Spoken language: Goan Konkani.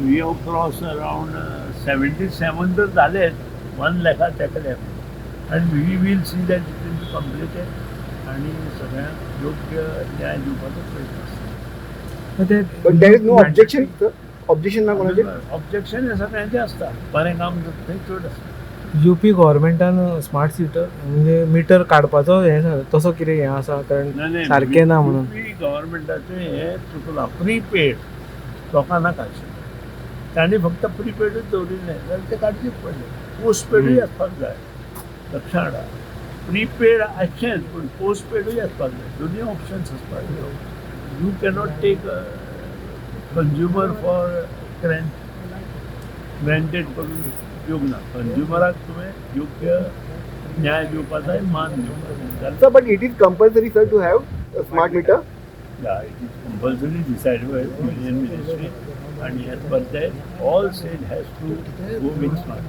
We have cross around 77 तर झालेच, 1 लॅखा तेकले आनी we will see that it will be completed आणि सगळ्यांक योग्य न्याय दिवपाचो प्रयत्न आसता. ते But there is no objection, sir. Objection ना कोणाचें? ऑब्जेक्शन हे सगळ्यांचें आसता, बरें काम जाता थंय चड आसता. युपी गव्हर्मेंटान स्मार्ट सिटी म्हणजे मिटर काडपाचो हें सांगला, तसो कितें हें आसा कारण नाही. सारकें ना म्हणून. गव्हर्मेंटाचें हें चुकलां. प्रीपेड लोकां नाका आशिल्लें, तांणी फक्त प्रीपेडूच दवरिल्लें जाल्यार तें काडचेच पडलें. पोस्टपेडूय आसपाक जाय, लक्षात हाडा. प्रीपेड आसचेंच पूण पोस्टपेडूय आसपाक जाय, दोनूय ऑप्शन्स आसपाक जाय. You cannot take consumer for granted करून उपयोग ना. कंज्युमराक तुवें योग्य न्याय दिवपा जाय, मान दिवपा जाय जाल्यार. Sir, but it is compulsory, sir, to have a smart meter? Yeah, it is compulsory decided by Union Ministry and as per that all state has to go with smart.